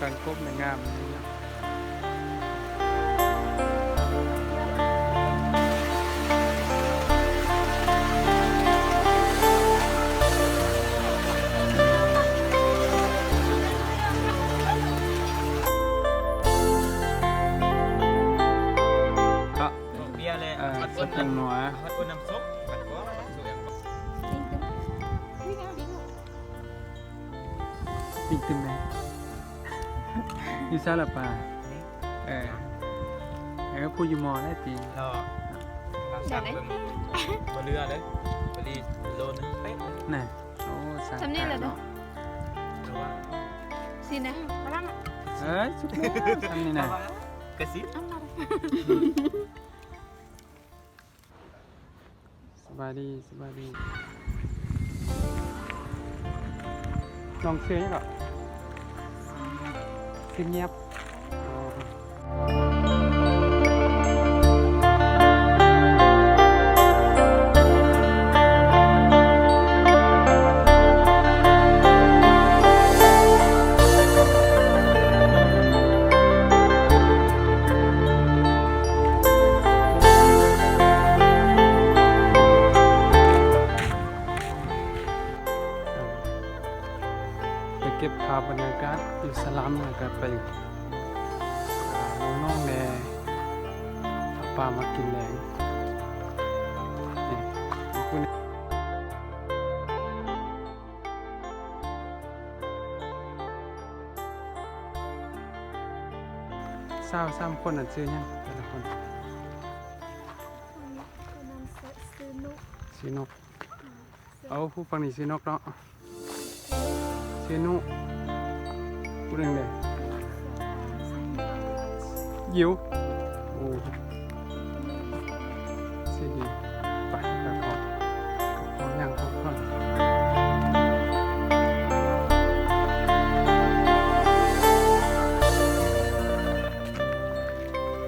ການກົບນີ້ງາມ. ເບຍແຫຼະ ເອີ ສັກຜົງນົວ ຜັດກົວນ້ຳສົ້ມ ຜັດກົວ ຜັດກົວ ປີ້ງຕື່ມແດ່ ຢູ່ໃສລະປາ? ເອີ ເອີ ຜູ້ຢູ່ມໍໄດ້ຕິ ເນາະ ລອງສັກເບິ່ງ ບໍ່ເຫຼືອເລີຍ ພໍດີໂລໜຶ່ງເປະ ນະ. ໂອ້ ສັກ ສ່ຳນີ້ແຫຼະເນາະ ເນາະ ຊິນະ ເອີຍ ສຸກແລ້ວ ສ່ຳນີ້ນະ ກະຊິ ສະບາຍດີ ສະບາຍດີ ນ້ອງຊື່ຫຍັງເກາະ? ຊື່ງຽບ. ໄປເກັບພາບບັນຍາກາດຢູ່ສະລຳ ແລ້ວກະໄປຫານ້ອງໆແດ່ ເອົາປາມາກິນແລງ. ນີ້ ຊາວສາມຄົນນັ້ນຊື່ຫຍັງແຕ່ລະຄົນ? ຄົນນັ້ນຊື່ ຊື່ນົກ ຊື່ນົກ. ເອົາ ຜູ້ຝັ່ງນີ້ຊື່ນົກເນາະ ຊື່ນຸ ຜູ້ໜຶ່ງເດ? ຢິວ. ໂອ້ ຊິດີ ໄປ ໄປພໍ້ ພໍ້ຍ່າງພໍ້ກ່ອນ.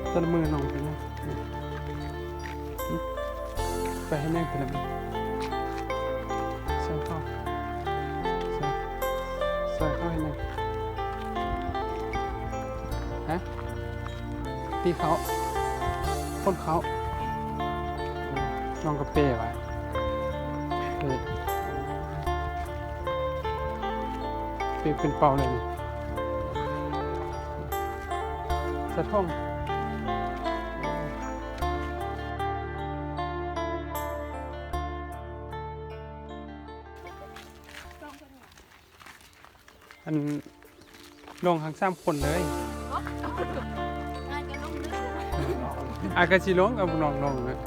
ແຕ່ລະມື້ນ້ອງເປັນຫຍັງ? ໄປເຮັດຫຍັງແຕ່ລະມື້? ຊ່ອຍເຂົາ ຊ່ອຍ ຊ່ອຍເຂົາເຮັດຫຍັງ? ຮະ? ຕີເຂົ້າ ຄົນເຂົ້າ ນ້ອງກະເປວ່າ ເອີ ເປເປັນເປົ້າເລີຍນີ້ ສະທ້ອງ. ອັນ ລົງທັງສາມຄົນເລີຍ. ອ້າຍກະຊິລົງ ເອົານ້ອງລົງເລີຍ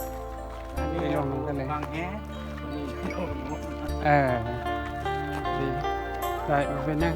ໄປລົງນຳກັນເລີຍ. ເອີ ດີ ໄດ້ ບໍ່ເປັນຫຍັງ.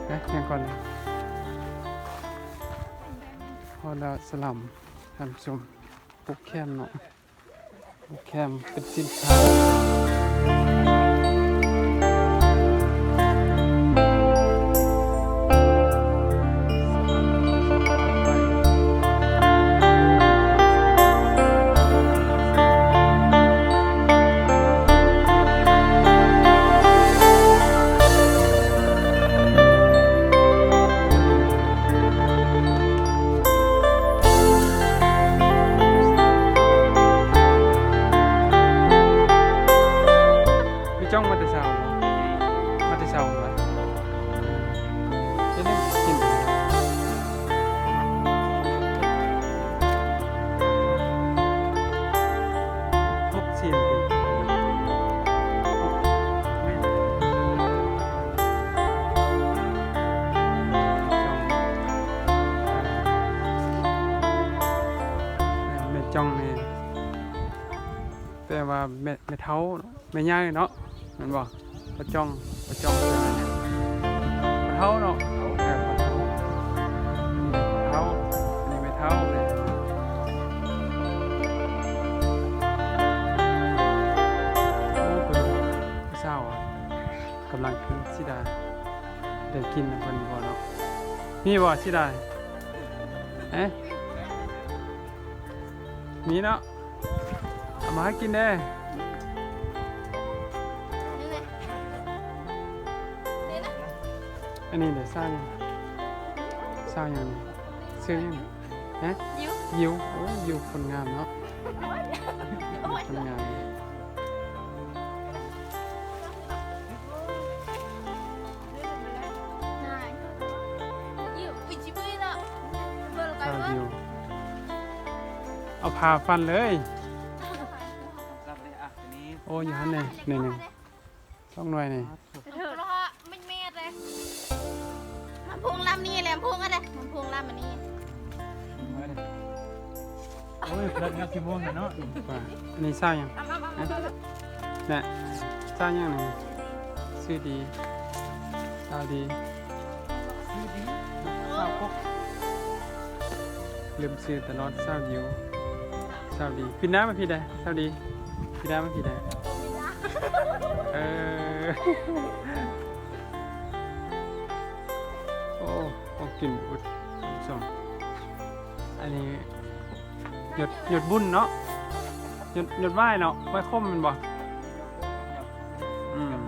ຮະ? ຍັງກ່ອນ ຮອດແລ້ວສະລຳ ທ່ານຜູ້ຊົມ ປູກແຄມເນາະ. ແຄມເປັນສິນຄ້າ. ເ ວ່າແມ່ ແມ່ເຖົ້າເນາະ ແມ່ໃຫຍ່ເນາະ ແມ່ນບໍ່? ປ້າຈ່ອງ ປ້າຈ່ອງເພິ່ນນັ້ນແຫຼະ ພໍ່ເຖົ້າເນາະ ເອີ ພໍ່ເຖົ້າ ນີ້ພໍ່ເຖົ້າ ອັນນີ້ແມ່ເຖົ້າເດ້. ໂອ້ ເພິ່ນຜູ້ສາວ ກຳລັງຄືຊິໄດ້ ໄດ້ກິນນຳເພິ່ນບໍ່ເນາະ? ມີບໍ່ຊິໄດ້? ເອະ ມີເນາະ ເອົາມາໃຫ້ກິນແດ່. ອັນນີ້ເດ ສາວຫຍັງ? ສາວຫຍັງນີ້? ຊື່ຫຍັງ? ຮະ? ຢິວ ຢິວ ໂອ້ ຢິວຄົນງາມເນາະ ຄົນງາມ. ເອົາຜ້າຟັນເລີຍ ໂອ້ ຢູ່ຫັ້ນແດ່ ໜ່ວຍໜຶ່ງ ສອງໜ່ວຍນີ້. ມັນພຸງລຳນີ້ແຫຼະ ມັນພຸງອັນໃດ ມັນພຸງລຳອັນນີ້. ໂອ້ຍ ເພິ່ນກັບຊິໂມງແລ້ວເນາະ. ວ່າ ອັນນີ້ສາວຫຍັງ? ເອົາ ເອົາ ເອົາ ແນະ ສາວຫຍັງນີ້? ຊື່ດີ ສາວດີ ຊື່ດີ ສາວກົກ ລືມຊື່ຕະຫຼອດ ສາວຢິວ ສາວດີ. ປິດໜ້າມາພີ້ແດ່ ສາວດີ ປິດໜ້າມາພີ້ແດ່. ເອີ ໂອ້ ຂອງກິນ ອຸດ ສົມ ອັນນີ້ ຢົດ ຢົດບຸນເນາະ ຢົດ ຢົດຫວ້າຍເນາະ ຫວ້າຍຂົມແມ່ນບໍ່? ອືມ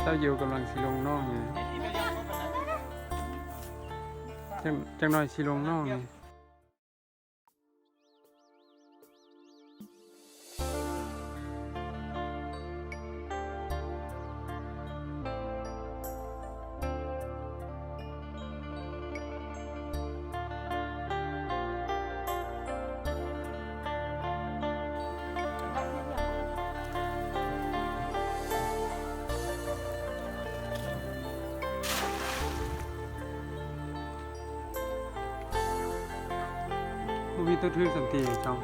ສາວຢິວກຳລັງຊິລົງໜອງຢູ່ ຈັກ ຈັກໜ່ອຍຊິລົງໜອງຢູ່. ບໍ່ມີຕົວຖືກສຳຕິເຈົ້າ.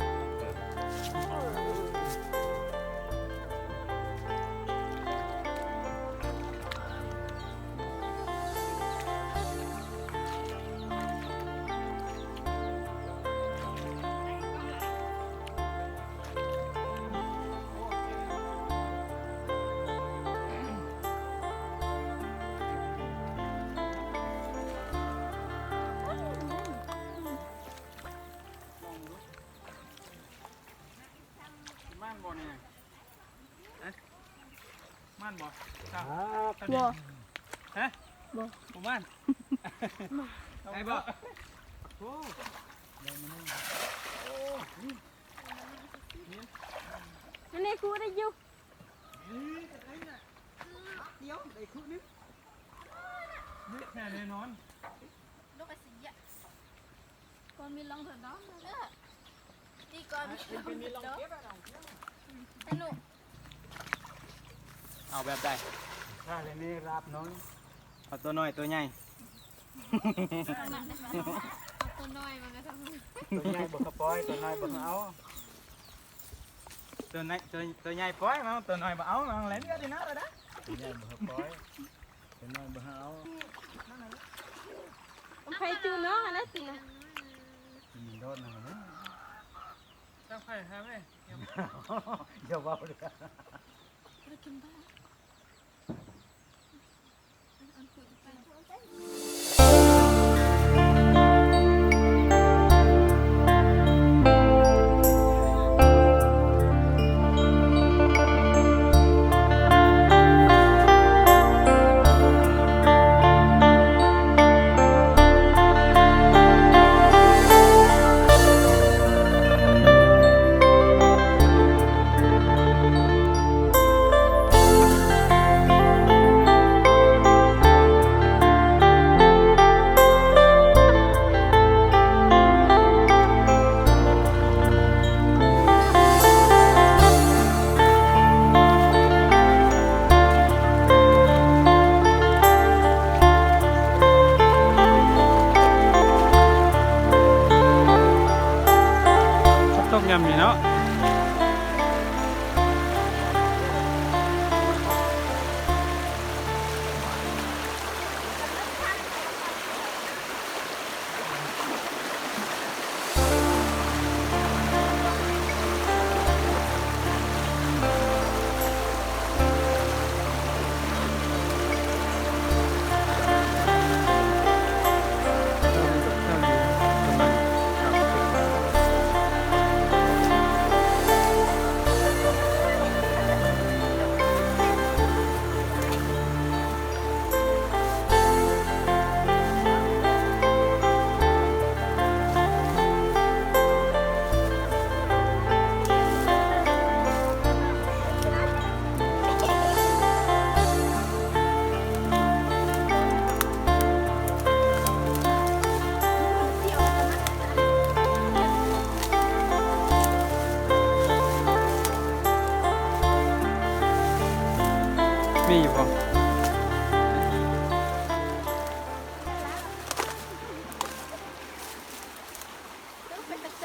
ມັນບໍ່ນີ້ ຮະ ມັນບໍ່? ບໍ່ ຮະ ບໍ່ ບໍ່ມັນ ໄດ້ບໍ່? ໂອ້ ໄດ້ມາໜຶ່ງ ໂອ້ ນີ້ ອັນນີ້ຄູໄດ້ຢູ່ ນີ້ ດຽວໄດ້ຄູໜຶ່ງ ນີ້ແທ້ແນ່ນອນ. ກອນມີລອງເຖິດດອກ ເອີ ນີ້ກອນມີລອງເຖິດດອກ ສະໜຸກ. ເອົາແບບໃດ? ຖ້າແລ້ວນີ້ລາບນ້ອຍ ເອົາຕົວນ້ອຍຕົວໃຫຍ່ ເອົາຕົວນ້ອຍມັນກໍ ຕົວໃຫຍ່ບໍ່ກະປ່ອຍ ຕົວນ້ອຍບໍ່ເອົາ ຕົວໃຫຍ່ ຕົວ ຕົວໃຫຍ່ປ່ອຍ ມັນຕົວນ້ອຍບໍ່ເອົາ ມັນແລ່ນກັນທີ່ໜ້າແລ້ວນະ ຕົວໃຫຍ່ບໍ່ກະປ່ອຍ ຕົວນ້ອຍບໍ່ເອົາ. ໄປຈູນ້ອງຫັ້ນແຫຼະຕິນະ ກິນໂດດນະ ຕັ້ງໄຟຫາແມ່ ຢ່າເວົ້າເດີ.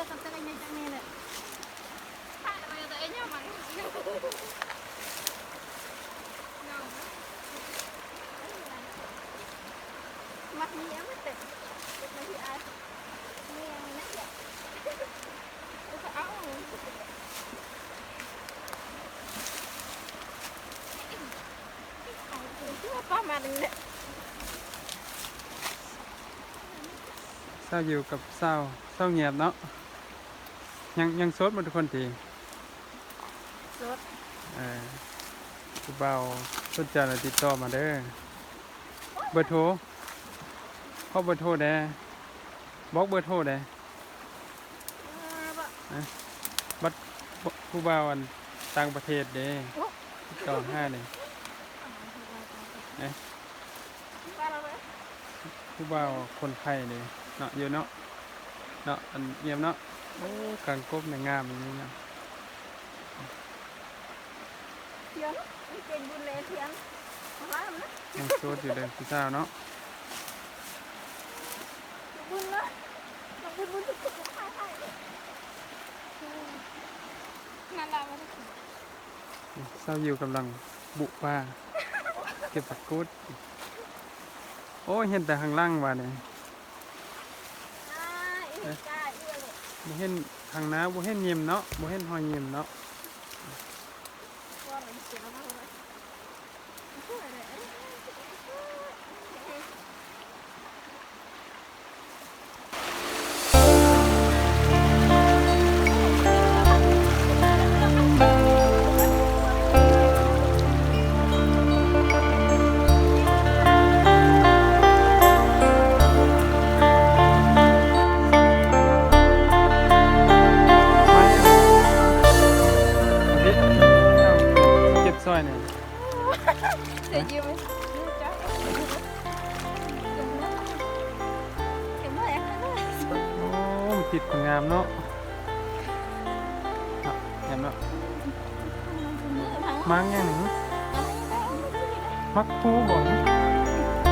Tante kayaknya cak ni le. Mak ni apa teh? Mak ni ai. Ni yang mana ya? Apa au? Apa maring deh? ຊາວຢູ່ກັບຊາວ ຊາວງຽບເນາະ. ຍັງ ຍັງໂສດໝົດທຸກຄົນຕິ? ໂສດ. ເອີ ຜູ້ບ່າວສົນໃຈລະຕິດຕໍ່ມາເດີ. ເບີໂທ ຂໍເບີໂທແດ່ ບອກເບີໂທແດ່. ເອີ ບ- ເອີ ບັດຜູ້ບ່າວອັນຕ່າງປະເທດເດ້ ຕິດຕໍ່ຫາເດ້. ເອີ ຜູ້ບ່າວຄົນໄທເດ້ເນາະ ຢູ່ເນາະ ເນາະ ອັນງຽບເນາະ. ໂອ້ ກາງກົບນີ້ງາມອີ່ຫຼີເນາະ. ທຽນ ເກັ່ງບຸນແລທຽນ ມາລາມນະ. ຍັງໂສດຢູ່ເດີຜູ້ສາວເນາະ. ບຸນນະ ນ້ອງບຸນບຸນສຸດໆ ຂາຍຂາຍເດ້. ມາລາມນະ. ຊາວຢູ່ກຳລັງບຸປ່າ ເກັບຜັກກູດ. ໂອ້ຍ ເຫັນແຕ່ຂ້າງຫຼັງບາດນີ້. ອ່າ ເອີ ບໍ່ເຫັນຂ້າງໜ້າ ບໍ່ເຫັນຍິ້ມເນາະ ບໍ່ເຫັນຮອຍຍິ້ມເນາະ. ເກັບຊ່ອຍແດ່. ເສຍຢືມ ໂອ້ ມັນຕິດມັນງາມເນາະ ງາມເນາະ. ໝາກຫຍັງນີ້? ໝາກພູບໍ?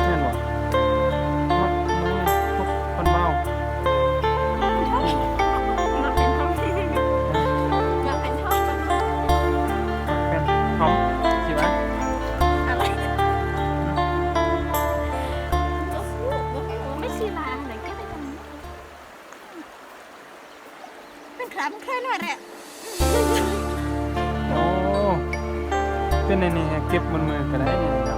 ແມ່ນບໍ່? ໝາກ ໝາກຫຍັງ? ໝາກຄົນເວົ້າ. ໝາກເປັນທອມ ໝາກເປັນທອມ ໝາກເປັນທອມ ຊິວ່າ ອະໄລ? ບໍ່ຮູ້ ບໍ່ຮູ້ ມັນຊິວ່າອັນໃດ ເກັບໄວ້ທຳໄມ? ເປັນຄຣາບ ມັນຄາຍໜ້ອຍແຫຼະ. ໂອ້ ເປັນແນວນີ້ ເກັບມັນມື້ກໍໄດ້ເນາະ.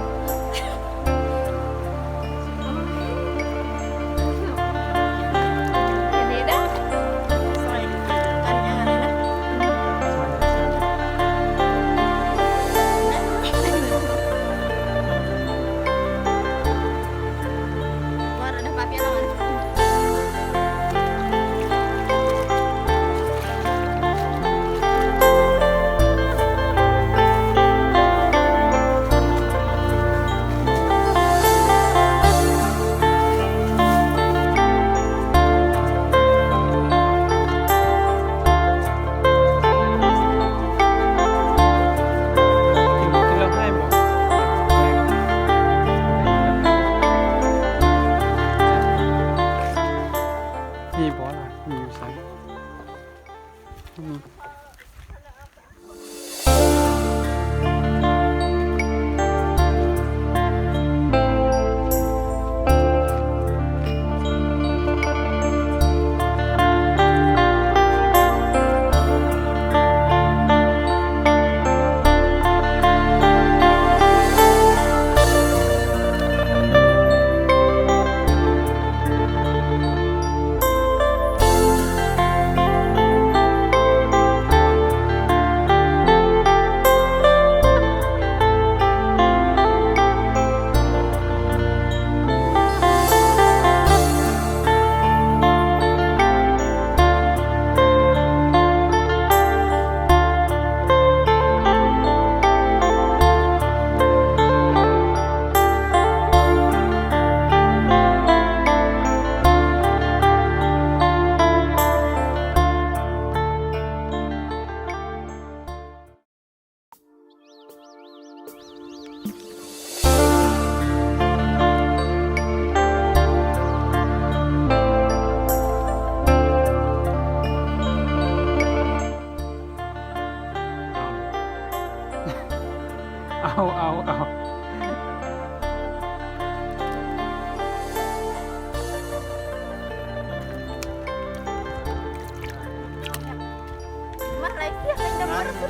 ນີ້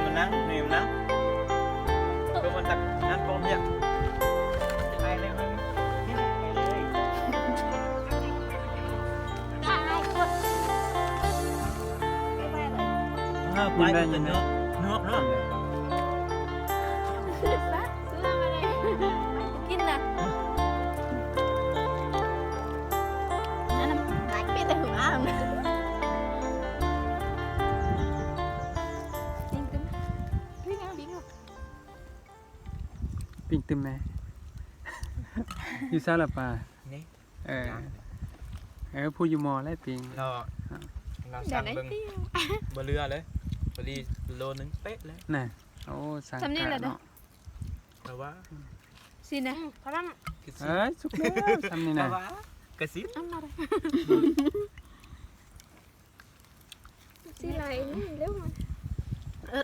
ມານັ່ງ ນີ້ມານັ່ງ ໂຕມັນຕັກນັ້ນກອງເບຍ ໄປເລີຍ ໄປເລີຍ ໄປເລີຍ ເນາະ ເນາະ ເນາະ ກິນນະ ອັນນັ້ນ ເປັນແຕ່ຫູອ້າງ. ປີ້ງຕຶມແດ່ ຢູ່ໃສລະປາ? ນີ້ ເອີ ເອີ ຜູ້ຢູ່ໝໍ້ແຫຼະປີ້ງ ລາວ ລາວສັ່ງເບິ່ງ ບໍ່ເຫຼືອເລີຍ ພໍດີໂລໜຶ່ງເປະເລີຍ ນະ. ໂອ້ ສັ່ງກະເນາະ ແຕ່ວ່າ ຊີ້ນະ ເອີຍ ສຸກແລ້ວ ຊ່ຳນີ້ນະ ແຕ່ວ່າກະຊິນ ຊິໄຫຼເລັວ ເອີ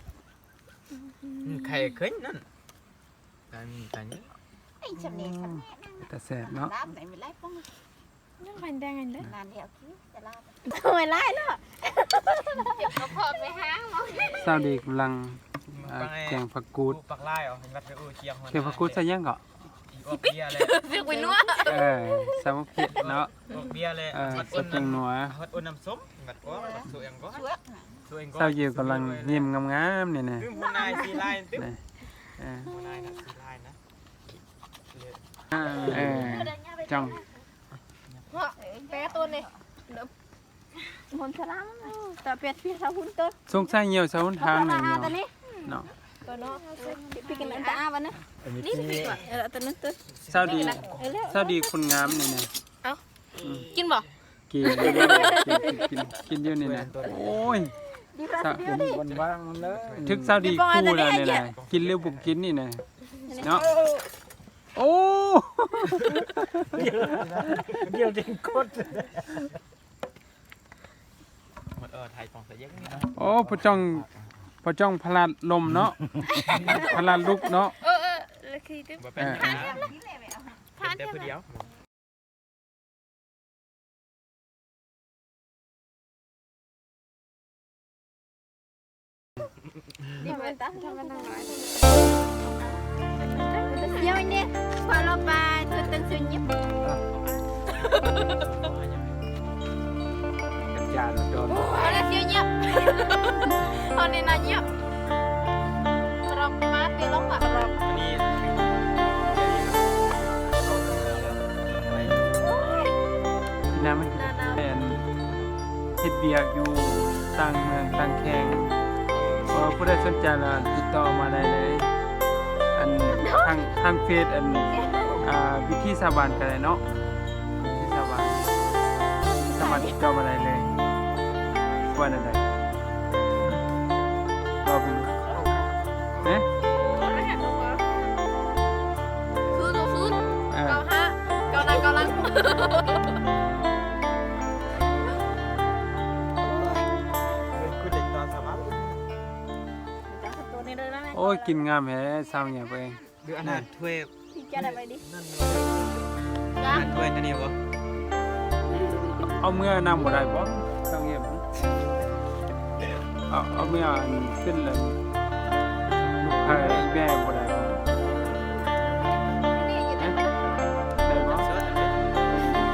ອືມ ໄຂ່ເຄີຍນັ້ນ ຕານີ້ ຕານີ້ ໄອ້ຊຳແນ່ ຊຳແນ່ ເປັນຕາແຊບເນາະ ນ້ຳໄດ້ມີຫຼາຍປອງ ຍັງໄຟແດງອັນເດ້ ນານແລ້ວ ໂອ້ຍ ຫຼາຍເນາະ ເຈັບກະເພາະໄປຫາໝໍ ສາວດີກຳລັງ ເອີ ແກງຜັກກູດ ແກງຜັກກູດໃສ່ຫຍັງເກາະ? ຊິປິດ ເພິກໄປນົວ ເອີ ສາວເພັດເນາະ ເອີ ໃສ່ແປ້ງນົວ ຫົດອົນນ້ຳສົ້ມ ບັດກໍ ສາວຢິວກຳລັງຍິ້ມງາມໆ ນີ້ນະ ເອີ ເອີ ຈ້ອງ ເພາະແປໂຕນີ້ ມົນສະລາມ ຕາແປດປີຊາວຮຸນເຕີ ສົງໄສຍ່ຽວຊາວຮຸນທາງນີ້ເນາະ ໂຕເນາະ ໄປກິນອັນຕາອາວັນນະ ນີ້ ເອີ ອັນນັ້ນເຕີ ສາວດີ ເອີ ສາວດີຄົນງາມນີ້ນະ ເອົ້າ ອືມ ກິນບໍ່? ກິນ ກິນ ກິນ ກິນຢູ່ນີ້ນະ ໂອ້ຍ ຖືກສາວດີຂູ່ແລ້ວນີ້ນະ ກິນຫຼືບໍ່ກິນນີ້ນະ ເນາະ ໂອ້ ດຽວເດັ່ງກົດ ໂອ້ ພໍ່ຈ້ອງ ພໍ່ຈ້ອງພະລາດລົມເນາະ ພະລາດລຸກເນາະ ເອີ ເອີ ລະຂີ່ຕຶບ ເອີ ດຽວນີ້ ພໍລະບາຍ ເທິງເປັນສຸນຍິບ ຈານໂດນ ພໍລະຊິຍຽບ ພໍນີ້ນະຍຽບ ລອງມາຕິ ລອງມາ ອັນນີ້ ໂອ້ຍ ນ້ຳມັນແມ່ນ ເຮັດວຽກຢູ່ຕ່າງເມືອງຕ່າງແຂວງ ເອີ ຜູ້ໃດສົນໃຈລະຕິດຕໍ່ມາໄດ້ເລີຍ ອັນ ທາງ ທາງເຟສ ອັນ ອ່າ ວິຖີຊາວບ້ານກະໄດ້ເນາະ ວິຖີຊາວບ້ານ ສາມາດຕິດຕໍ່ມາໄດ້ເລີຍ ວ່າແນວໃດ ລອງເບິ່ງ ຮະ ສູນ ເກົ້າຫ້າ ເກົ້າ ເກົ້າຫຼັງ ເກົ້າຫຼັງ ໂອ້ຍ ກິນງາມແທ້ ຊາວຫຍັງເອີຍ ຫຼືອັນນັ້ນຖ້ວຍ ອັນນັ້ນຖ້ວຍຕົວນີ້ບໍ່ ເອົາເມືອນຳບໍ່ໄດ້ບໍ່ ຊາວຫຍັງ ເອົາ ເອົາເມືອອັນ ເປັນອັນ ລູກຄ້າແບບໍ່ໄດ້ບໍ່ ຮະ ໄດ້ບໍ່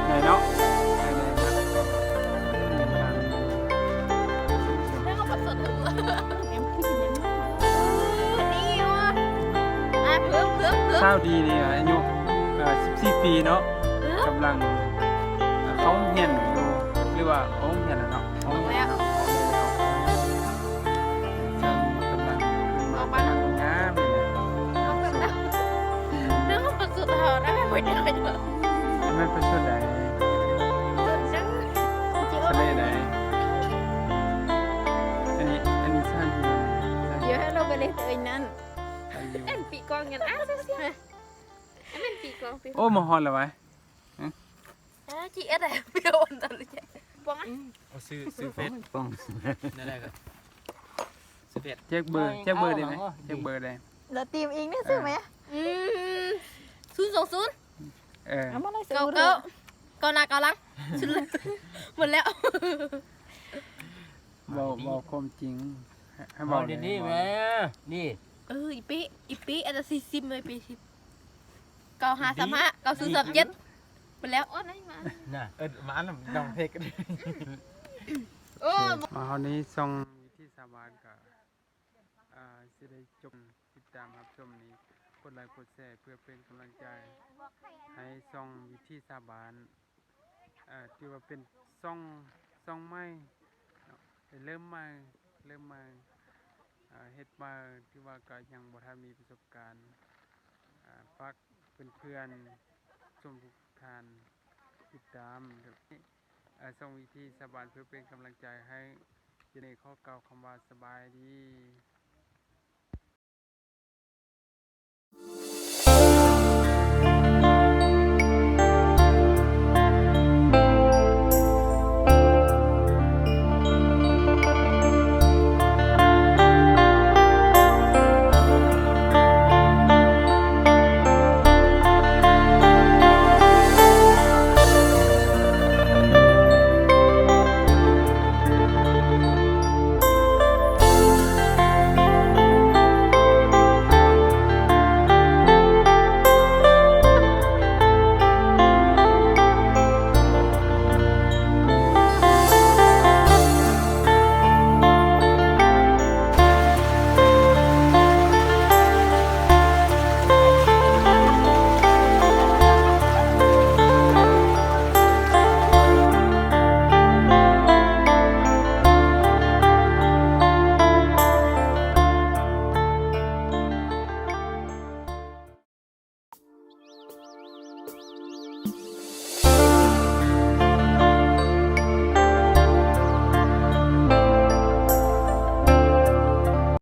ໄດ້ເນາະ ໄດ້ ໄດ້ ໄດ້ ສາວດີນີ້ອາຍຸ ເອີ ສິບສີ່ປີເນາະ ກຳລັງ ເອີ ເຂົ້າໂຮງຮຽນຢູ່ ຫຼືວ່າອອກໂຮງຮຽນແລ້ວເນາະ ອອກແລ້ວ ອອກແລ້ວ ກຳລັງຂຶ້ນມາ ກຳລັງງາມເລີຍນະ ແມ່ນປະຊົດໃດ ທະເລໃດ ອັນນີ້ ອັນນີ້ສະຖານທີ່ ດຽວໃຫ້ເຮົາໄປເຫຼັ້ນເອີຍນັ້ນ ເປັນປີກອງກັນ ອ້າວ ເສຍ ເປັນປີກອງ ໂອ້ ມາຮອດແລ້ວຫວາ ຮະ ຈີເອັດ ໄດ້ ປ້ອງ ອືມ ເອົາຊື່ ຊື່ເຟສ ປ້ອງ ແນວໃດກໍ ຊື່ເຟສ ແຈກເບີ ແຈກເບີໄດ້ໄໝ ແຈກເບີໄດ້ ລະຕີມອີງນີ້ຊື່ແມ ອືມ ສູນສອງສູນ ເອີ ເກົ້າເກົ້າ ເກົ້າໜ້າເກົ້າຫຼັງ ໝົດແລ້ວ ເວົ້າ ເວົ້າຄວາມຈິງ ໃຫ້ເວົ້າ ເວົ້າດີໆແມ່ ນີ້ ເອີ ອີເປ້ ອີເປ້ ອັນນັ້ນສີ່ສິບເລີຍ ເປ້ສິບ ເກົ້າຫ້າສາມຫ້າ ເກົ້າສູນສາມເຈັດ ໄປແລ້ວ ນະ ເອີ ມາອັນນັ້ນ ນ້ອງເພັກ ເອີ ມາຮອດນີ້ຊ່ອງວິຖີຊາວບ້ານກະ ອ່າ ຊິໄດ້ຈົບ ຕິດຕາມຮັບຊົມນີ້ ກົດໄລກົດແຊເພື່ອເປັນກຳລັງໃຈໃຫ້ຊ່ອງວິຖີຊາວບ້ານ ອ່າ ຖືວ່າເປັນຊ່ອງ ຊ່ອງໃໝ່ເນາະ ເລີ່ມໃໝ່ ເລີ່ມໃໝ່ ອ່າ ເຮັດໃໝ່ ຖືວ່າກໍຍັງບໍ່ທັນມີປະສົບການ ອ່າ ຝາກເພື່ອນໆ ຊົມທຸກທ່ານຕິດຕາມ ອ່າ ຊ່ອງວິຖີຊາວບ້ານເພື່ອເປັນກຳລັງໃຈໃຫ້ ເຈົ້ານີ້ຂໍກ່າວຄຳວ່າສະບາຍດີ.